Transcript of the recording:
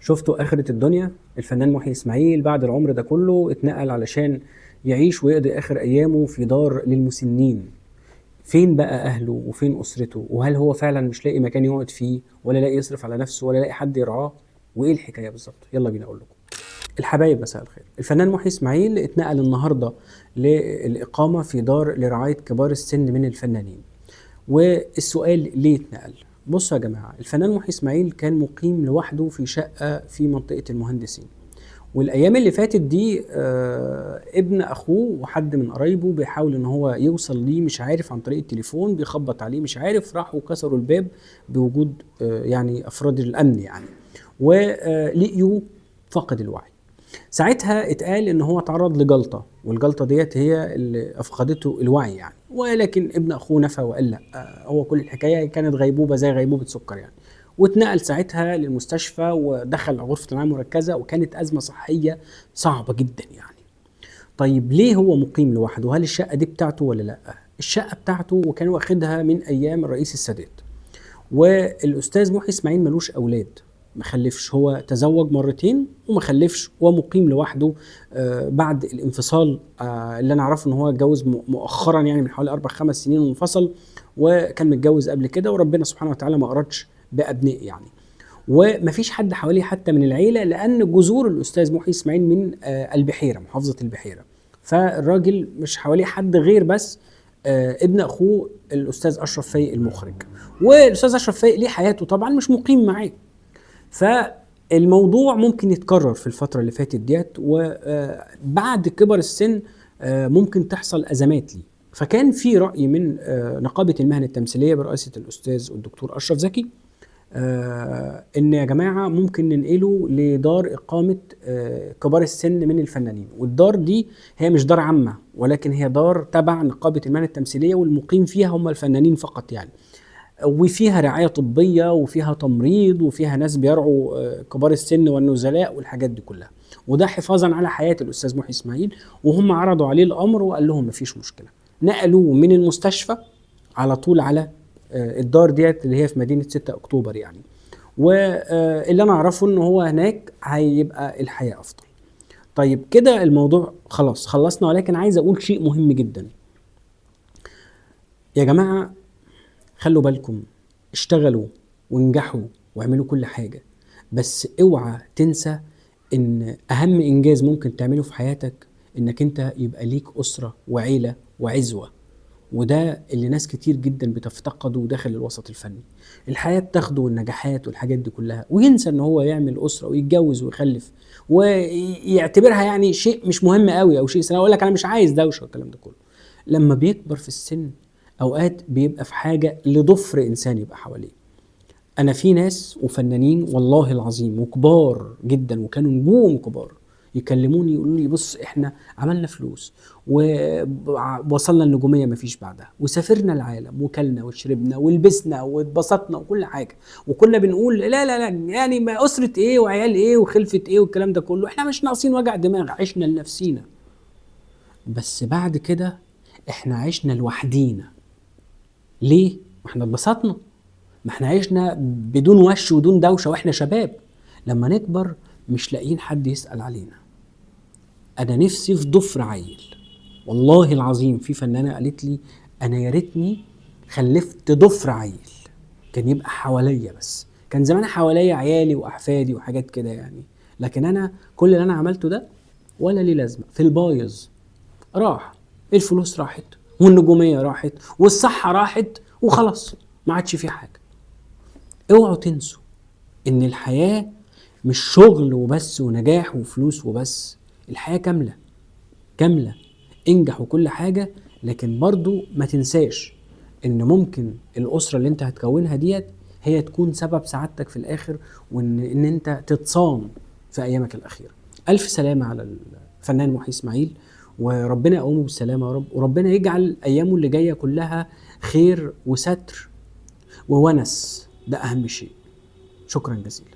شفتوا آخرة الدنيا؟ الفنان محي إسماعيل بعد العمر ده كله اتنقل علشان يعيش ويقضي آخر أيامه في دار للمسنين. فين بقى أهله وفين أسرته؟ وهل هو فعلا مش لاقي مكان يقعد فيه، ولا لاقي يصرف على نفسه، ولا لاقي حد يرعاه؟ وإيه الحكاية بالظبط؟ يلا بينا أقول لكم. الحبايب مساء الخير. الفنان محي إسماعيل اتنقل النهاردة للإقامة في دار لرعاية كبار السن من الفنانين. والسؤال ليه اتنقل؟ بصوا يا جماعة، الفنان محي إسماعيل كان مقيم لوحده في شقة في منطقة المهندسين، والأيام اللي فاتت دي ابن أخوه وحد من قرايبه بيحاول إن هو يوصل ليه، مش عارف، عن طريق التليفون بيخبط عليه مش عارف، راحوا كسروا الباب بوجود يعني أفراد الأمن يعني، ولقيوه فقد الوعي. ساعتها اتقال إن هو تعرض لجلطة، والجلطة ديت هي اللي أفقدته الوعي يعني، ولكن ابن أخوه نفى وقال لا، هو كل الحكاية كانت غيبوبة زي غيبوبة سكر يعني. واتنقل ساعتها للمستشفى ودخل غرفة العناية المركزة، وكانت أزمة صحية صعبة جدا يعني. طيب ليه هو مقيم لوحده؟ هل الشقة دي بتاعته ولا لا؟ الشقة بتاعته وكان واخدها من أيام الرئيس السادات. والأستاذ محي إسماعيل ملوش أولاد، ما خلفش، هو تزوج مرتين وما خلفش ومقيم لوحده بعد الانفصال، اللي انا اعرفه ان هو اتجوز مؤخرا يعني من حوالي 4-5 سنين وانفصل، وكان متجوز قبل كده، وربنا سبحانه وتعالى ما ارادش بابناء يعني. ومفيش حد حواليه حتى من العيلة، لان جذور الاستاذ محي اسماعيل من البحيرة، محافظة البحيرة، فالراجل مش حواليه حد غير بس ابن اخوه الاستاذ اشرف فايق المخرج. والاستاذ اشرف فايق ليه حياته طبعا، مش مقيم معاه. فالموضوع ممكن يتكرر في الفترة اللي فاتت ديت، وبعد كبر السن ممكن تحصل أزمات ليه. فكان في رأي من نقابة المهن التمثيلية برئاسة الأستاذ الدكتور أشرف زكي إن يا جماعة ممكن ننقله لدار إقامة كبار السن من الفنانين. والدار دي هي مش دار عامة، ولكن هي دار تبع نقابة المهن التمثيلية، والمقيم فيها هم الفنانين فقط يعني، وفيها رعاية طبية وفيها تمريض وفيها ناس بيرعوا كبار السن والنزلاء والحاجات دي كلها، وده حفاظا على حياة الأستاذ محي إسماعيل. وهم عرضوا عليه الأمر وقال لهم مفيش مشكلة، نقلوه من المستشفى على طول على الدار ديت اللي هي في مدينة 6 أكتوبر يعني. واللي أنا أعرفه إن هو هناك هيبقى الحياة أفضل. طيب كده الموضوع خلاص خلصنا، ولكن عايز أقول شيء مهم جدا يا جماعة. خلوا بالكم، اشتغلوا وانجحوا واعملوا كل حاجة، بس اوعى تنسى ان اهم انجاز ممكن تعمله في حياتك انك انت يبقى ليك اسرة وعيلة وعزوة، وده اللي ناس كتير جدا بتفتقده داخل الوسط الفني. الحياة بتاخده والنجاحات والحاجات دي كلها، وينسى ان هو يعمل اسرة ويتجوز ويخلف ويعتبرها يعني شيء مش مهم قوي او شيء سنة، يقول لك انا مش عايز دوشة والكلام ده كله. لما بيكبر في السن اوقات بيبقى في حاجة لضفر انسان يبقى حواليه. انا في ناس وفنانين والله العظيم وكبار جدا وكانوا نجوم كبار يكلموني يقولوا لي بص احنا عملنا فلوس ووصلنا النجومية مفيش بعدها، وسافرنا العالم وكلنا وشربنا ولبسنا واتبسطنا وكل حاجة، وكنا بنقول لا لا لا يعني ما اسره ايه وعيال ايه وخلفه ايه والكلام ده كله، احنا مش ناقصين وجع دماغ، عشنا لنفسينا. بس بعد كده احنا عشنا لوحدينا. ليه؟ ما احنا اتبسطنا، ما احنا عشنا بدون وش ودون دوشه واحنا شباب. لما نكبر مش لاقيين حد يسأل علينا. انا نفسي في ضفر عيل، والله العظيم في فنانة قالت لي انا يا ريتني خلفت ضفر عيل كان يبقى حواليا، بس كان زمان حواليا عيالي واحفادي وحاجات كده يعني، لكن انا كل اللي انا عملته ده ولا ليه لازمه، في البايظ راح، الفلوس راحت والنجوميه راحت والصحة راحت وخلاص ما عادش في حاجة. اوعوا تنسوا ان الحياة مش شغل وبس ونجاح وفلوس وبس، الحياة كاملة كاملة، انجح وكل حاجة، لكن برضو ما تنساش ان ممكن الاسرة اللي انت هتكونها ديت هي تكون سبب سعادتك في الاخر، وان انت تتصان في ايامك الاخيرة. الف سلامه على الفنان محي اسماعيل، وربنا يقومه بالسلامة يا رب، وربنا يجعل ايامه اللي جاية كلها خير وستر وونس، ده اهم شيء. شكرا جزيلا.